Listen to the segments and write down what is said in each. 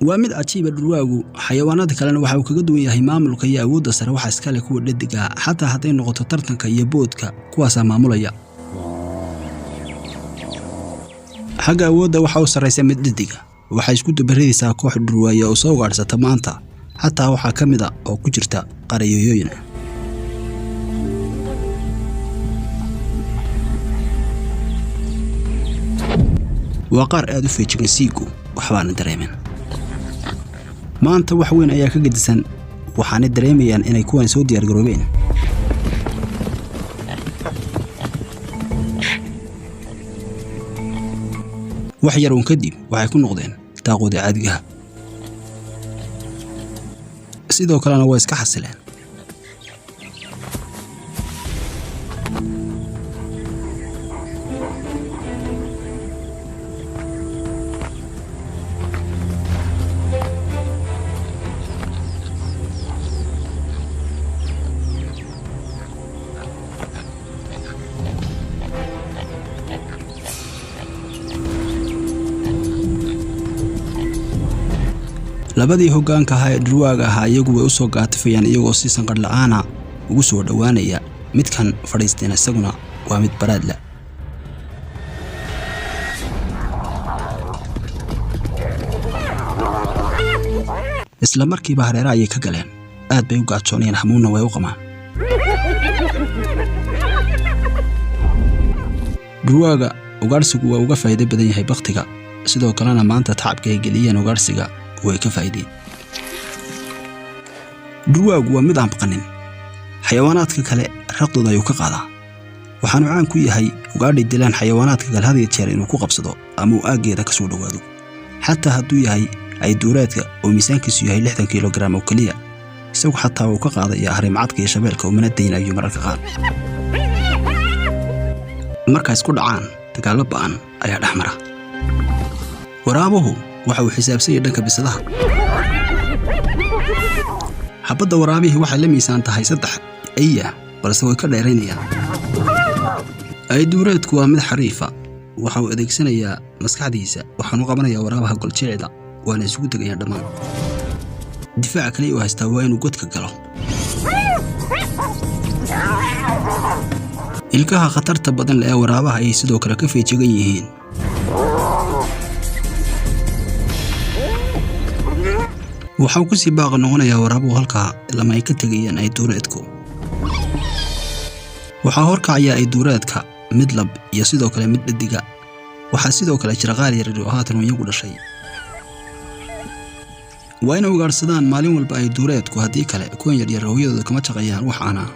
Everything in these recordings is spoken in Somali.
Waa mid cajiiba dhurwaagu. Xayawaanada kalena waxa uu kaga duwan yahay maamulka iyo awoodda sare waxa iskale kuwa dhediga, xataa hadday noqoto tartanka iyo boodka, kuwaasaa maamulaya. Xagga awoodda waxa u sarraysa mid dhediga. Waxay isku dubaridaysaa koox dhurwaaya oo soo ugaadhsata maanta, xataa waxaa ka mid a oo ku jirta qarayooyooyin. Waa qaar aad u feejigan, siigu waxbaana dareemen. Maanta wax weyn ayaa ka gedisan, waxaanay dareemayaan inay kuwan soo diyaargaroobeen. Wax yar uun kadib waxay ku noqdeen daaqooda caadigaha, sidoo kalena waa iska xasileen. Labadii hoggaanka ahaa ee dhurwaaga ahaa iyagu way u soo gaatifayaan, iyagoo si sanqadh la'aana ugu soo dhowaanaya. Midkan fadhiisteen isaguna waa mid baraadla. Isla markiiba hareera ayay ka galeen. Aad bay u gaajoonayaan, hamuunna way u qabaan. Dhurwaaga ugaadhsigu waa uga faa'iido badan yahay bakhtiga, sidoo kalena maanta tacabka ay geliyeen ugaadhsiga way ka faa'iideen. Dhurwaagu waa mid aan baqanin. Xayawaanaadka kale raqdooda ayuu ka qaadaa. Waxaanu caan ku yahay ugaadhay dilaan xayawaanaadka kale had iyo jeer inuu ku qabsado ama uu aaggeeda ka soo dhowaado, xataa hadduu yahay ayduureedka oo miisaankiisu yahay 60 kilogaram oo keliya. Isagu xataa wuu ka qaadaya harimcadka iyo shabeelka, umana daynayo mararka qaar. Marka isku dhacaan, dagaallo ba'an ayaa dhex mara. Waraabuhu waxa uu xisaabsan yahay dhanka bisadaha. Xabadda waraabihii waxay la miisaan tahay 3 aya, balse way ka dheeraynayaan. Ayduureedku waa mid xariifa. Waxa uu adeegsanayaa maskaxdiisa, waxaanu qabanayaa waraabaha goljeecda, waana isugu tegayaan dhammaan. Difaaca kale uu haystaa waa inuu godka galo. Ilkaha khatarta badan leh ee waraabaha ayay sidoo kale ka feejigan yihiin. Waxau ku sii baaqi noqonayaa waraabuhu halkaa lama ay ka tegayaan ayduureedku. Waxaa horkacaya ayduureedka mid lab iyo sidoo kale mid dhediga. Waxaa sidoo kale jira qaar yaryar oo haatan iyagu dhashay. Waa inay ugaadhsadaan maalin walba ayduureedku, haddii kale kuwan yaryar hooyadooda kama jaqayaan wax aanaa.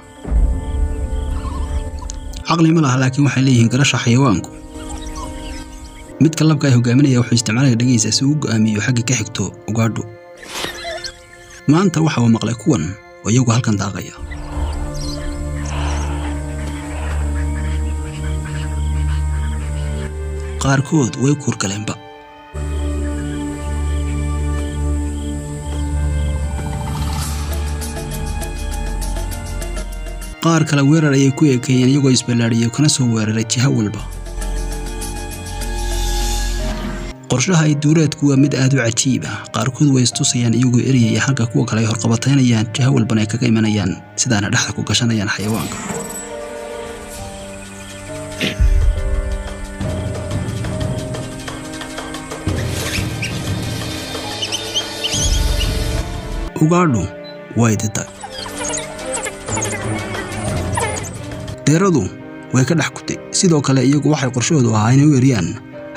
Caqli ma laha, laakiin waxay leeyihiin garasha xayawaanku. Midka labka ay hogaaminaya wuxuu isticmaalaya dhegeysa si uu u go'aamiyo xagga ka xigto ugaadhu. Maanta waxa uu maqlay kuwan oo iyagu halkan daaqaya. Qaarkood way kuurgaleenba. Qaar kale weerar ayay ku ekeeyeen, iyagoo isballaadhiyay kana soo weeraray jiho walba. Qorshaha ayduureedku waa mid aad u cajiib ah. Qaarkood way istusayaan iyagoo eryaya, halka kuwa kale ay horqabataynayaan, jiho walbana ay kaga imanayaan, sidaana dhexda ku gashanayaan xayawaanka. Ugaadhu way diday. Deeradu way ka dhex kutay. Sidoo kale iyagu waxay qorshahoodu ahaa inay u eryaan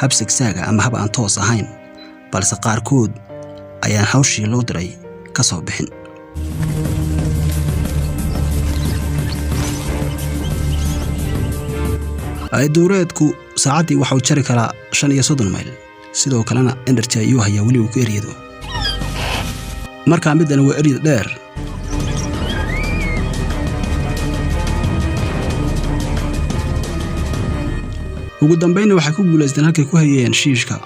hab sagsaaga ama hab aan toos ahayn, balse qaarkood ayaan hawshii loo diray ka soo bixin. Ayduureedku saacaddii waxa uu jari karaa 35 mayl, sidoo kalena energy ayuu hayaa weli uu ku eryado. Markaa middan waa eryad dheer. Ugu dambaynna waxay ku guulaysteen halkay ku hayeen shiishka.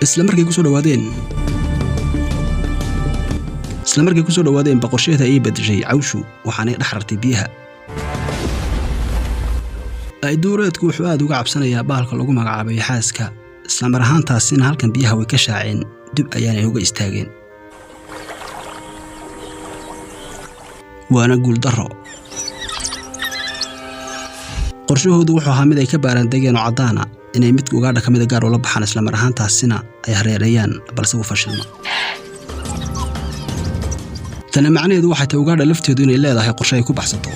Isla markay ku soo dhowaadeen Isla markay ku soo dhowaadeen ba qorsheeda ayay beddeshay cawshu, waxaanay dhex rartay biyaha. Ayduureedku wuxuu aad uga cabsanayaa bahalka lagu magacaabay xaaska. Isla mar ahaantaasina halkan biyaha way ka shaaceen, dib ayaanay uga istaageen. Waana guuldarro. Qorshahoodu wuxuu ahaa mid ay ka baaraandegeen oo caddaana inay midka ugaadha ka mida gaar ula baxaan, isla mar ahaantaasina ay hareereeyaan, balse wuu fashilma. Tani macnaheedu waxay tahay ugaadha lafteedu inay leedahay qorshe ay ku baxsato.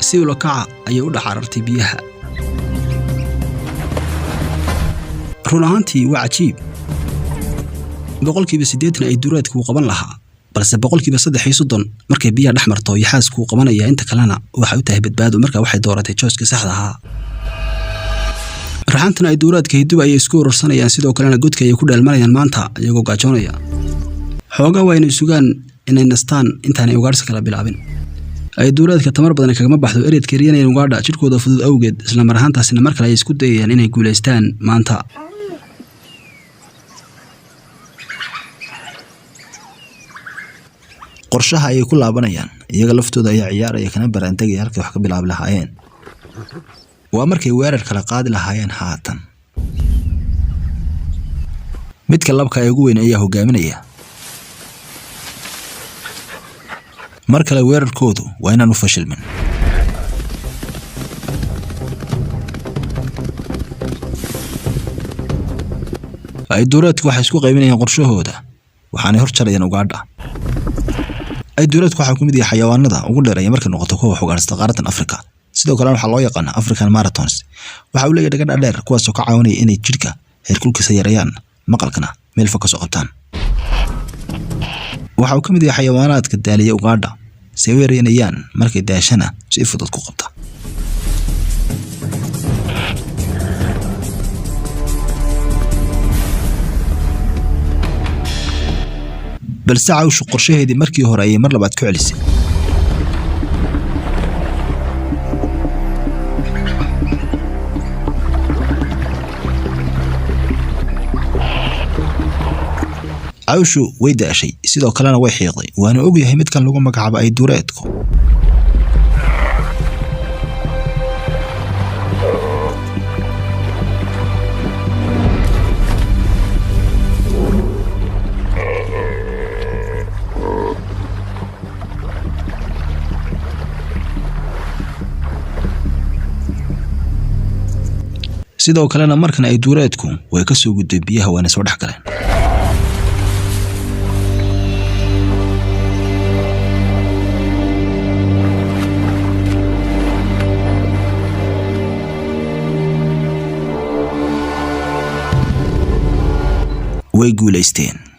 Si ula kaca ayay u dhex carartay biyaha. Run ahaantii waa cajiib. 80% ay dureedku uu qaban lahaa, balse 33% markay biyaha dhex marto yaxaaskuu qabanaya, inta kalena waxay u tahay badbaado. Marka waxay dooratay jooska saxda ahaa. Raxantana ay duuraadka hiduba ayay isku urursanayaan, sidoo kalena godka ayay ku dheelmanayaan maanta iyagoo gaajoonaya. Xoogaa waa inay sugaan inay nastaan intaanay ugaadhsi kala bilaabin. Ay duuraadka tamar badan kagama baxdo ereedka eryanayaan ugaadha jidhkooda fudud awgeed, isla mar ahaantaasina mar kale ay isku dayayaan inay guulaystaan maanta. Qorshaha ayay ku laabanayaan, iyaga laftooda ayaa ciyaaraya kana baraandegaya halkay wax ka bilaabi lahaayeen. Waa markay weerar kala qaadi lahaayeen haatan. Midka labka ee ugu weyn ayaa hogaaminaya. Mar kale weerarkoodu waa inaan u fashilmin. Ay duureedku waxay isku qaybinayaan qorshahooda, waxaanay hor jarayaan ugaadha. Ay duureedku waxaa ku mid yahay xayawaanada ugu dheereeya markay noqoto kuwa wax ugaadhsata qaaraddan Afrika. Sidoo kalena waxaa loo yaqaanaa African Marathons. Waxa uu leeyahay dhaga dhaadheer kuwaasoo ka caawinaya inay jidhka heerkulkiisa yareeyaan, maqalkana meel fog ka soo qabtaan. Waxa uu ka mid yahay xayawaanaadka daaliya ugaadha, si ay u yareynayaan markay daashana si fudud ku qabta. Balse cawshu qorshaheedii markii hore ayay mar labaad ku celisay. Cawshu way daashay, sidoo kalena way xiiqday, waana ogyahay midkan lagu magacaabo ay duureedku. Sidoo kalena markan ay duureedku way ka soo gudbeen biyaha, waana soo dhex galeen. Way guulaysteen.